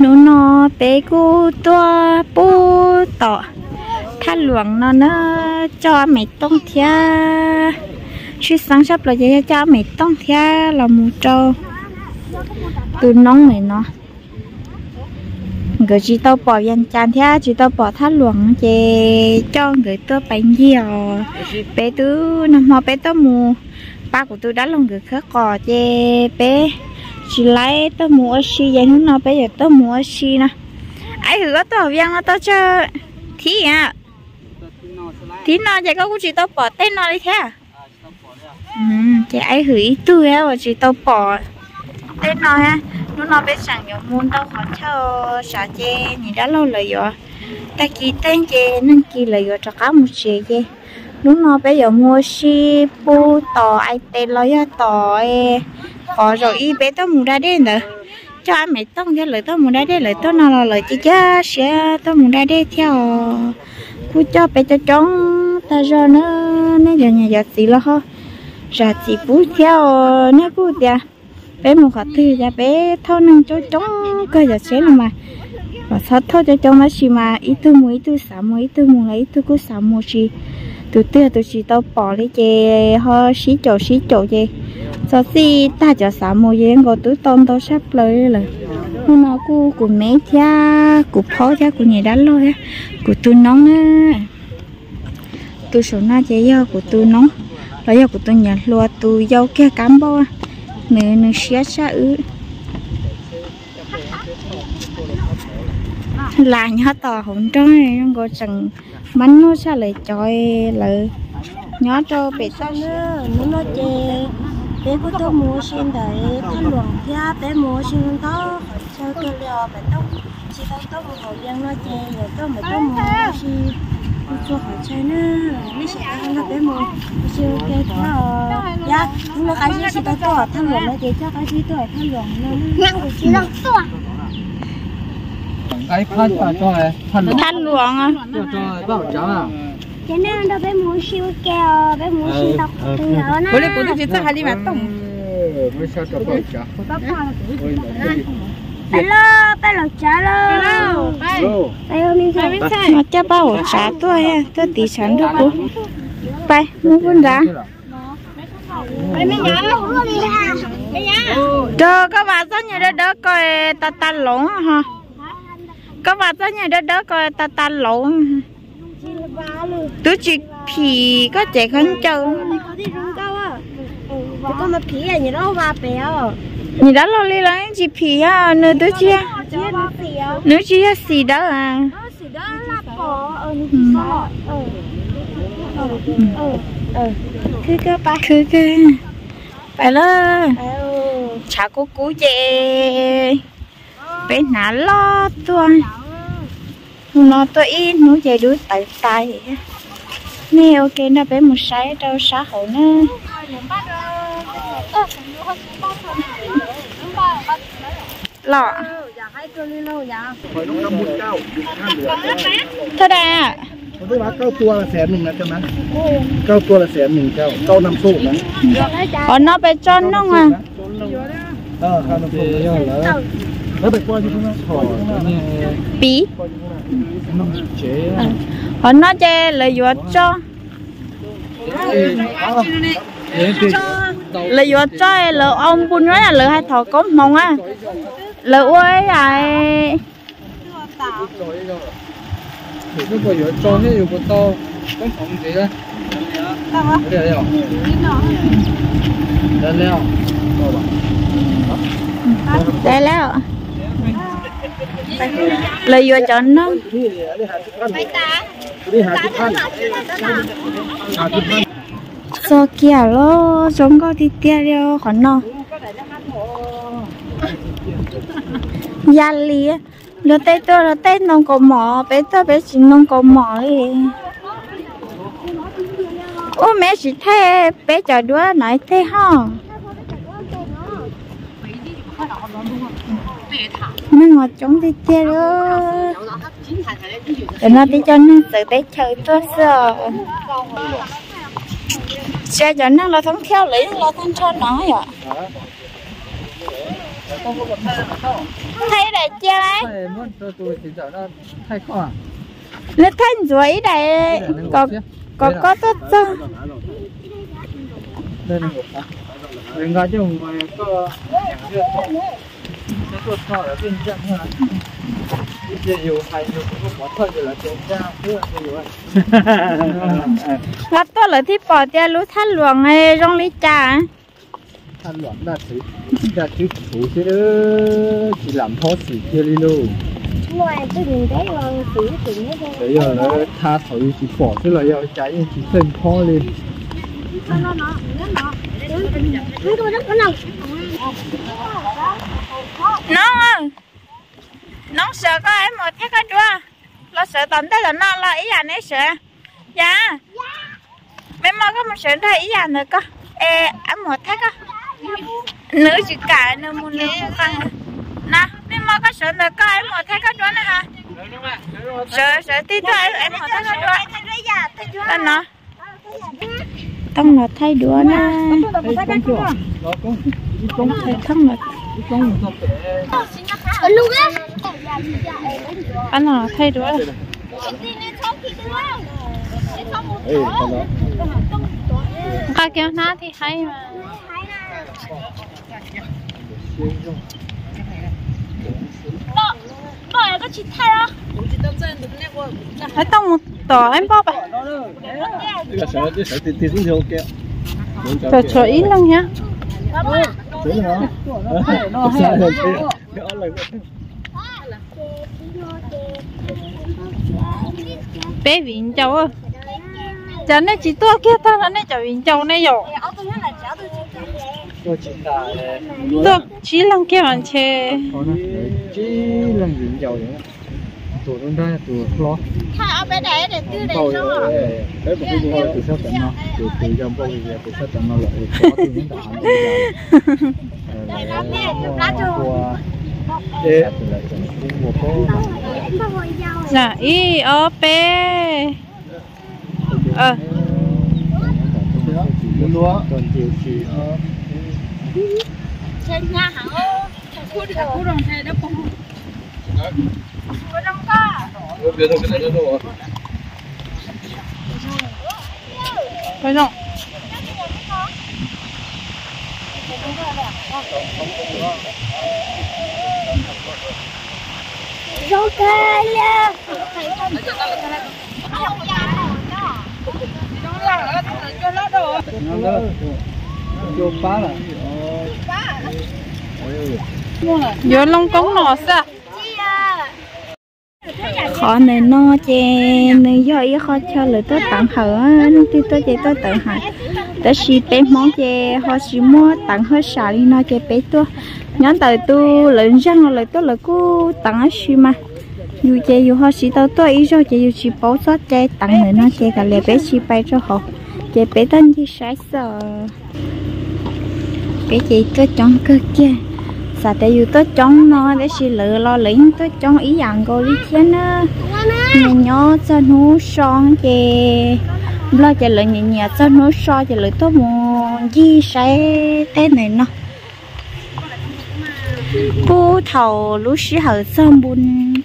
Hnub no peb kuj tuaj pub tom Thaj Luam no na, coj me tooj thiab. Tshwj xeeb sab plaws ces yog coj me tooj thiab los mus rau tus noob no. Nkawd tsis tau pom Vias Cas thiab tsis tau pom Thaj Luam ces coj nkawd tuaj pais ncig os. Peb twb nag hmo peb tuaj mus pab kuv tus dab laug nkawd khawb qos ces peb tsis laib tuaj mus ua si ces hnub no peb yuav tuaj mus ua si no. Aib Hwm, koj tuaj hauv Vias no tau tsawg thib a? Thib no ces koj kuj tsis tau pom tej no li thiab. Ces Aib Hwm ib tug thiab uas tsis tau pom tej no thiab. Hnub no peb tseem yuav mus ntau qhov chaw, tsam ces niam dab laug lawv yuav, tag kis tej ces neeg kis lawv yuav rov qab mus tsev ces hnub no peb yuav mus ua si pub tom Ais Tes los yog tom qhov zaum ib peb tuaj mus da dej ntawd. Coj me tooj thiab lawv tuaj mus da dej, lawv tuaj no los lawv cia cia siab tuaj mus da dej thiab os. Kuj coj peb coob coob tag zog na, nej cov niam cov txiv los ho zam txim pub thiab os. Nej kuj tias peb mus qhov twg cas peb thauj neeg coob coob kawg, cov tsheb no mas los txhob thauj coob coob tab sis mas ib tug mus ib tug xav mus, ib tug mus los ib tug kuj xav mus tsis. Tus twg tus tsis tau pom li ces ho sib caum sib caum ces txog txij tag cov xav mus ces nkaus twb tau ntau tshaj plaws li lawm. Hnub no kuj kuv me thiab kuv phaub thiab kuv niam dab laug thiab kuv tus noob na. Tus saum no ces yog kuv tus noob los yog kuv tus niam hluas tus yau kiag kab npauj, nws nws siab tshaj wb. Lam nyob tom hauv nroog zoo nkaus tseem mab nuj tshaj lawv cov, lawv nyob rau pem toj siab. Hnub no ces peb kuj tuaj mus ua si ntawm Thaj Luam thiab peb mus ua si ntau qhov chaw kawg li os. Mas tau tsis tau tuaj mus hauv Vias no ces yuav tuaj mas tuaj mus ua si txhua qhov chaw na. Nej sawv daws nrog peb mus ua si ua ke thiab os. Yog hnub no Qab Zib tsis tau tuaj Thaj Luam no ces coj Qab Zib tuaj Thaj Luam no. Thaj Luam. Ces nej nrog peb mus ua si ua ke os, peb mus ua si tau qhov twg los na. Kuv li kuv twb tsis txawj hais li mas tooj. Peb los, peb los tsav lauj. Mas coj pab hauv tsav tuaj, tuaj tiv tshav nrog kuv. Pais mus kuv nrad. Rau koj vam txoj nyuag dawb dawb ko tas tas lauv ho. Koj vam txoj nyuag dawb dawb ko tas tas lauv. Twb tsis phim koj ces khaub ncaws. Niam dab laug li los yeej tsis phim, nws twb tsis, nws tsis yog xim dawb. Khwb kawg, pais lawm. Tshav kub kub ces peb hnav loj tuaj. Hnub no tuaj ib hnub ces dub tawv tas. Nej ua ke nrog peb mus saib rau sab hauv na. Los. Thov da. Qhov no peb tso noog a. Piv. Qhov no ces lawv yuav tso, lawv yuav tso lawv au npu nyob, lawv hais thov koob hmoov a, lawv ua Lawv yuav cov noog. Txog kiag los zoo nkauj tiag tiag li qhov no. Yam li luag tej tuaj luag tej noog kaus mom, peb tuaj peb tsis noog kaus mom li. Ub, me tsis thaij peb cov duab no tej ho. Neeg mas coob tiag tiag li. Cov no tib co neeg txawv teb chaws tuaj xwb os. Tsis, cov neeg los thoob thiab lawv yeej los tag nrho no yom. Thaij daim cia lauj. Nws thaij ntxuav ib daim kom koj tuaj txog. Los tuaj lawm thiaj pom tias lub thaj luam zoo li cas. Thaj luam daj tswv txhuv xwb, tsis lam phob xim kiag li lauj. Yog lawv tha thaum yus tsis pom xwb los yog cas yeej tsis txawj phob li. Noob, Noob sawv koj ib mus thiab koj dua. Los sawv tom ntej tom no los ib yam neb sawv. Yam, me mom koj mus sawv nrog ib yam ntawd koj. Es ab muam thiab koj. Nws tsis kam nws mus nws mus qees. Na, me mom koj sawv ntawm koj, ab muam thiab koj dua na ha. Sawv, sawv tib tug, ab muam thiab koj dua. Koj no. Tooj los thaij duab na. Tooj los, ab no thaij duab. Nqa kiag hnab thiaj haib mas. Ab, Tooj mus tom ab npoj pas. Tshuav ib leeg thiab. Peb viv ncaus. Cas nej tsis tuaj kiag tag no nej cov viv ncaus ne yom? Tuaj tsib leeg kiag mas ntshe. Tus sab tom no, tus tus yog npauj, tus sab tom no lawm, tus nyob nram hav ntawd. Ib, ob, peb. Yuav loo koob no xwb. Qhov ntawm no ces nws yog ib qho chaw lawv tuaj teev hawm, leej twg tuaj ces tuaj teev hawm. Tab sis peb Hmoob ces ho tsis muaj teev haj sam li no ces peb tuaj nyob ntawm tus lawv ntseeg los lawv tuaj lawv kuj teev tab sis mas yus ces yus ho tsis tau tuaj ib zaug ces yus tsis paub txoj cai teev ntawm no ces kav liam peb tsis pais rau hauv, ces peb tuaj ncig saib xwb. Peb ces tuaj coob kawg kiag, xav tias yus tuaj coob no tab sis lawv los lawv yeej tuaj coob ib yam nkaus li thiab na. Nyias nyob txog hnub so ces, Nplog ces lawv nyiam nyiam txog hnub so ces lawv tuaj mus ncig saib teb ntawm no. Puag thaum lub sij hawm txog npu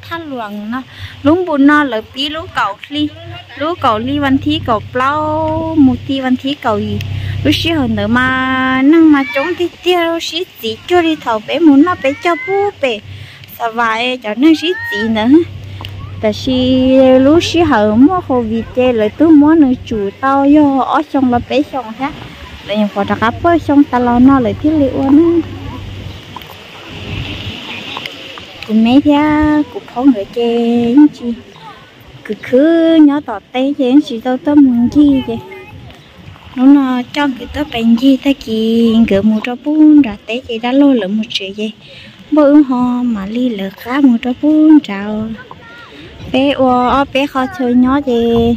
thaj luam no, lub npu no lawv pib lub kaum hli, lub kaum hli vas thib kaum plaub mus ti vas thib kaum yim. Lub sij hawm ntawd mas neeg mas coob tiag tiag, sib txiv cuag li thaum peb mus noj peb caug puag pem Xav Vam cov neeg sib txiv ntawd. Tab sis lub sij hawm muaj covid ces lawv twb muab nws tsum tau yog ob xyoo los peb xyoos thiab, lawv nyuam qhuav rov qab pawg xyoo tas los no lawv thiaj li ua na. Kuv me thiab kuv phob nkawd ces yeej tsis khwv khwb nyob tom teb ces yeej tsis tau tuaj mus ncig ces hnub no coj nkawd tuaj pais ncig, tag kis nkawd mus rau puag nram teb ces dab laug lawv mus tsev ces npawg wb ho mam li lawv qab mus rau puag nrad. Peb ua ob peb qho chaw nyob ces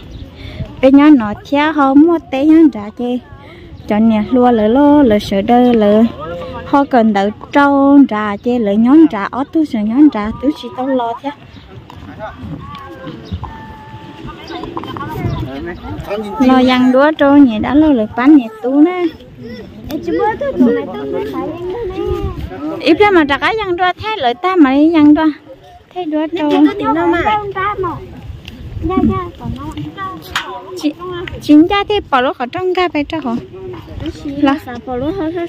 peb nyob no thiab ho muaj teb nyob nrad ces cov niam hluas lawv los lawv sawv daws lawv ho kawm ntawv rau nrad ces lawv nyob nrad, ob tug tseem nyob nrad twb tsis tau los thiab. Los yees duab rau niam dab laug lawv pab niam tub na. Ib pliag mas rov qab yees dua, thaij lawv tag mam li yees dua. Thaij duab rau. Tsis ncaj thiaj pom lub qhov rooj nkag pem rau hauv. Los,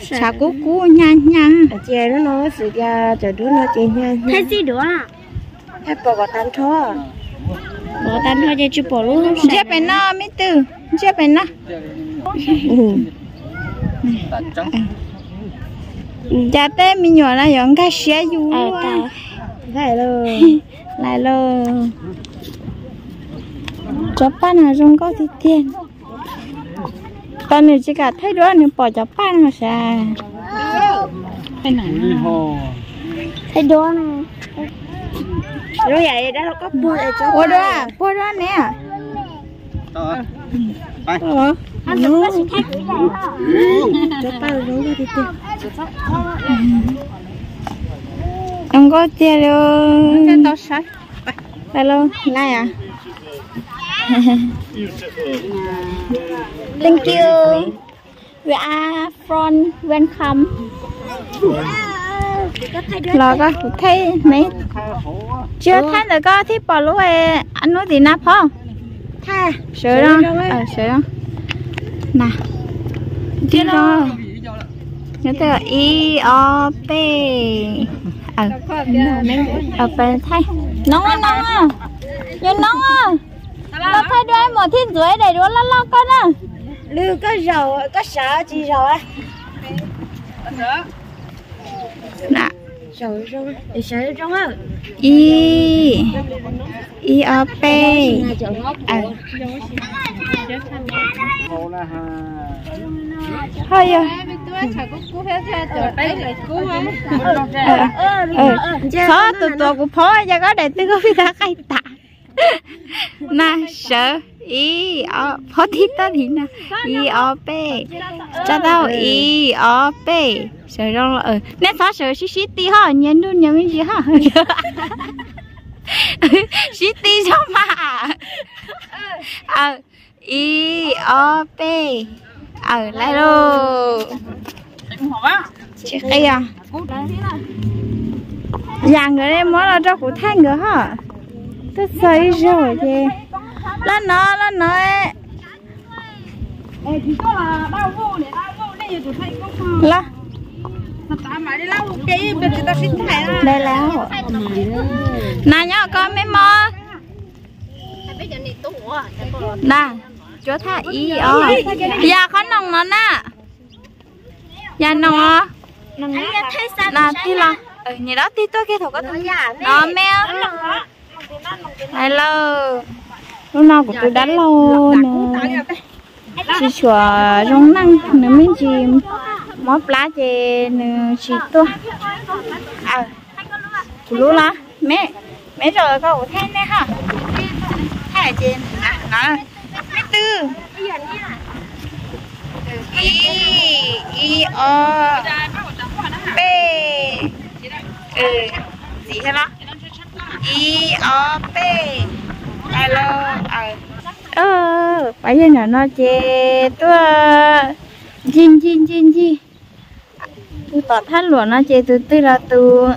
tshav kub kub hnyav hnyav. Ces lub no xwm tias cov duab no ces hnyav hnyav. Thaij pom kom tag nrho. Kom tag nrho ces tsis pom lub. Ntsia pem no me tub, ntsia pem no. Cas tej me nyuam no yuav nkag siab yus. Lais lauj. Cov paj no zoo nkauj tiag tiag. Tos nws tsis kam thaij duab nws pom cov paj no sav. Thaij duab. Ua dua, puag dua ne. Zoo nkauj tiag li. Tau saib. Hello, nice à? Thank you. We are from welcome. Los koj kuv thaij ne. Tsis thaij ntawm koj thiaj pom lub hnub tim na phom. Sawv, sawv. Na. Ib, ob, peb. Thaij. Noob, noob, yog noob. Koj thaij dua ib mos thiaj ntxuav daim duab loj loj koj na. Lwg koj zaum, koj sawv tsis zaum. Ib, ib ob peb. Ho yog. Txhob tus tuav kuv phob, yog koj daim twg koj pheej tau qaij tas. Na sawv, ib ob, phob tib tag tim na. Ib ob peb. Tsa tau, ib ob peb. Sawv zoo. Nej txhob sawv sib sib ti ho, nyias nrug nyias me ntsis ho. Sib ti zog mas. Ib ob peb. Aws, laij lauj. Tsis qia. Yam nkawd muab los rau kuv thaij nkawd ho. Tuaj txog ib zaug ces loj no, loj no. Los. Nas nyob koj me mog. Na, cuab thaj ib os. Yam qhov noog no na. Yam noog os. Na tig los, niam dab tig tuaj kiag thaum koj tus no me. Hais lauj, lub no kuv tus dab laug nws tsis tshua zoo neej, nws me ntsis mob plab ces nws tsis tuaj. Kuv lub los me, me zaum koj kuv thaij nej ho. Thaij ces no, me twg. Ib, ib ob peb. Ntxiv thiab los. Ib ob peb. Hais lauj. Pab yawg nram no ces tuaj ncig ncig ncig ncig. Tus tom thaj luam no ces tus twg los tus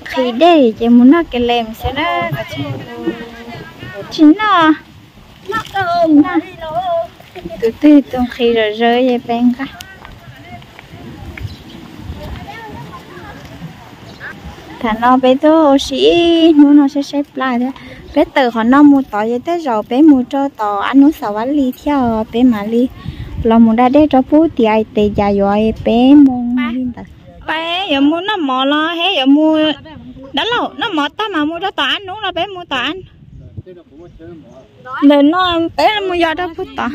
nqhis dej ces mus noj ke le xwb na. Tsis noj. Tus twg tus nqhis zom zaws es peb nqa. Thaum no peb tuaj ua si ib hnub no saib saib plab thiab. Peb tawm qhov no mus tod ces tej zaum peb mus rau tom ab hnub Xav Vaj Lis thiab peb mam li los mus da dej rau pub tias tes cas yuav peb mus li ntawd. Peb yuav mus noj mov los he yuav mus dab laug noj mov tag mas mus rau tom ab hnub los peb mus tom ab ntawm no peb mus yos rau pug tod.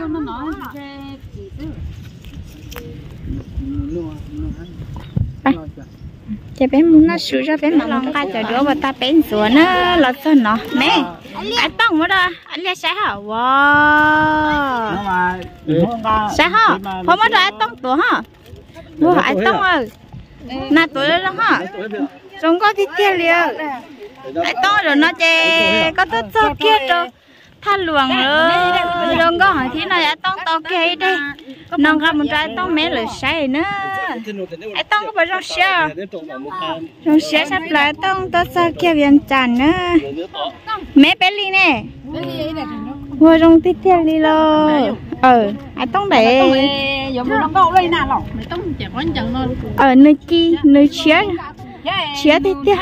Ces peb mus noj su zog peb mam los nqa cov duab uas tag peb ntxuav na los txog no me. Aib Tooj muab rau Liaj saib hos. Saib hos, phob muab rau Aib Tooj tuav hos. Ua Aib Tooj, nas tuav zoo hos. Zoo nkauj tiag tiag li. Aib Tooj, zaum no ces koj tuaj txog kiag rau thaj luam zoo nkauj heev thiab no, Aib Tooj tau kiag ib daig No nqa mus rau Tooj Meb lawv saib na. Tooj, koj puas zoo siab? Zoo siab tshaj plaws, Tooj tuaj txog kiag Vias Cas na. Meb, peb li ne. Ua zoo tiag tiag li lauj. Tooj daim. Nws ci, nws tshiab, tshiab tiag tiag.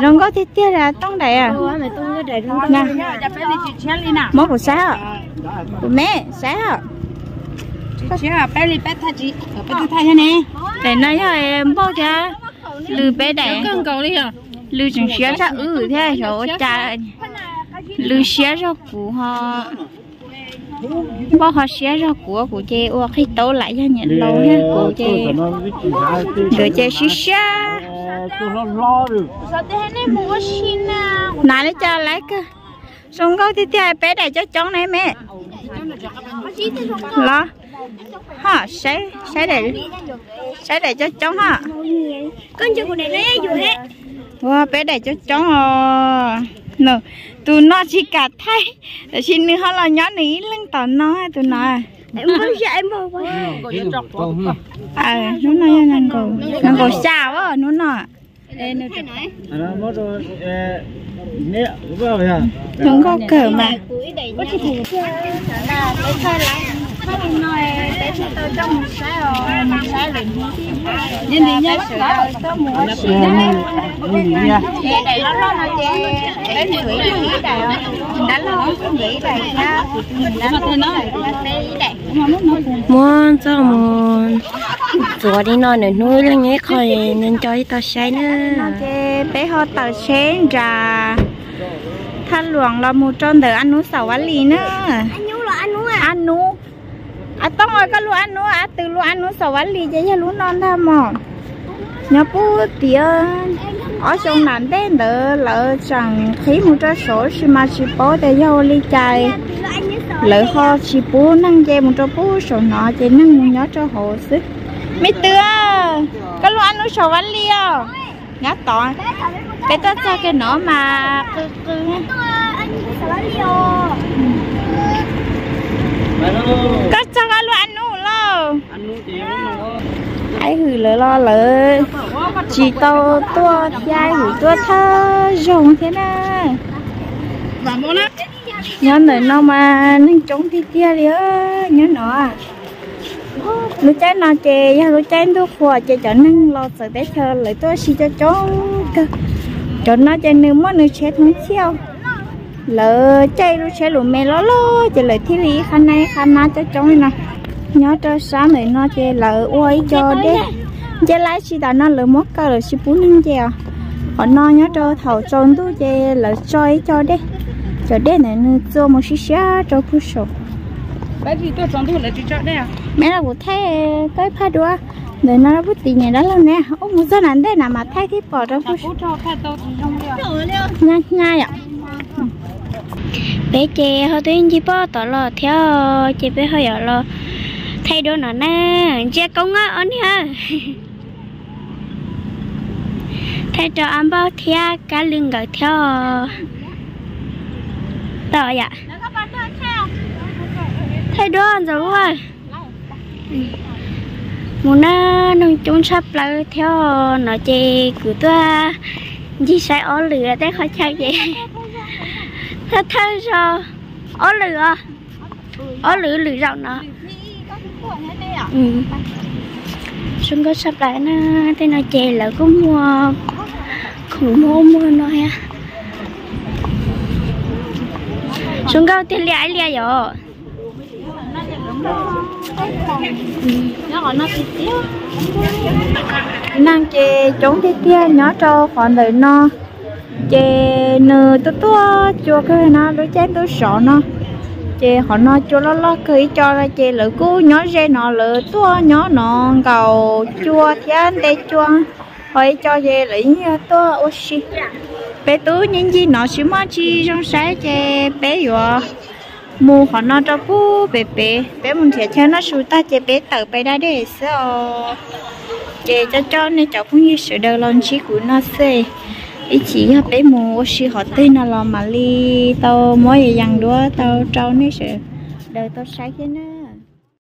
Zoo nkauj tiag tiag li Tooj daim. Muab kuv saib os. Kuv Meb saib os. Daim no yog npauj thiab lws peb daim. Lws tseem siab tshaj wb thiab xyov ua cas. Lws siab zog kuv ho, npauj ho siab zog kuv, kuv ces ua qhib taub lam yog niam laus thiab kuv ces, nkawd ces siab siab. Hnav li cas laiv kawg. Zoo nkauj tiag tiag, peb daim coob coob ne Meb. Los ho saib, saib daim coob coob ho. Ua peb daim coob coob os. Tus no tsis kam thaij, tab sis nws ho los nyob nws ib leeg tom no tus no. Hnub no yog nees nkaum xya os hnub no. Zoo nkauj kawg mas. Muab txoj mus txuav li no, nws hnub leej ib qho nws nco ib tau saib na. Ces peb ho tawm tsheb nram Thaj Luam los mus rau ntawm Ab Nub Xaum Vab Lis na. Ab Nub, Ab Tooj, koj lub Ab Nub, Ab Tw lub Ab Nub Xaum Vab Lis ces yog lub no ntag mog. Nyob puag tim ob xyoo nram ntej ntawd lawv tseem qhib mus rau saud, tab sis mas tsis paub tias yog ua li cas lawv ho tsis pub neeg nce mus rau puag saum no ces neeg mus nyob rau hauv xwb. Me Tw, koj lub Ab Nub Xaum Vab Lis os. Nyob tod, peb tuaj txog kiag no mas qw qw. Koj txog koj lub Ab Nub lauj. Aib Hwm lawv los lawv tsis tau tuaj thiab, Aib Hwm tuaj thawj zaug thiab na. Nyob ntawm no mas neeg coob tiag tiag li nyob no. Lub caij no ces yog lub caij ntuj qhua ces cov neeg los txawv teb chaws lawv tuaj si coob coob kawg. Cov no ces nws muaj nws tsheb thoob thiaj, lawv caij lub tsheb lus me loj loj ces lawv thiaj li ib qhab nab ib qhab nab coob coob li no. Nyob rau sab ntawm no ces lawv ua ib co dej, nce laib tsis tas no lawv muab kaw lawm tsis pub neeg nce os. Qhov no nyob rau thaum tsaus ntuj ces lawv tso ib co dej, cov dej ntawd nws txua mus siab siab rau puag saud. Me los kuv thaij koj ib phaj duab, ntawm no puag tim niam dab laug ne, ub mus txog nram ntej na mas thaij thiaj pom rau puag saud. Hnyav hnyav yom. Peb ces ho twb ncig pog tod los thiab ces peb ho yuav los thaij duab no na. Ntsia koob ob niag, thaij rau Ab Npauj thiab Kab Lwm nkawd thiab. Tau yam, thaij duab ntxaus ua. Mus na, neeg coob tshaj plaws thiab no ces kuv tuaj ncig saib ob lwm tej qhov chaw ces thawj thawj zaug, ob lwm os, ob lwm lwm zaum no. Zoo nkauj tshaj plaws na, tej no ces lawv kuj muag khoom muag muag no thiab. Zoo nkauj tiag li ib liam yom. Neeg ces coob tiag tiag nyob rau qhov ntawm no. Ces nws tuaj tuaj cua kawg na, lub caij ntuj sov no. Ces qhov no cua loj loj kawg ib co no ces lawv kuj nyob ze no, lawv tuaj nyob no nkaum cua thiab nte cua. Ho ib co ces lawv yeej yog tuaj ua si. Peb twb ncig ncig no tsis muaj tsi zoo saib ces peb yuav mus qhov no rau puag pem pem, peb mus nrhiav chaw noj su tag ces peb tawm pais da dej xwb os. Ces coj coj nej cov phooj ywg sawv daws los ntsib kuv no xwb. Ib chim yog peb mus ua si qhov twg no los mam li tau muab yees duab tau rau nej sawv daws tau saib thiab na.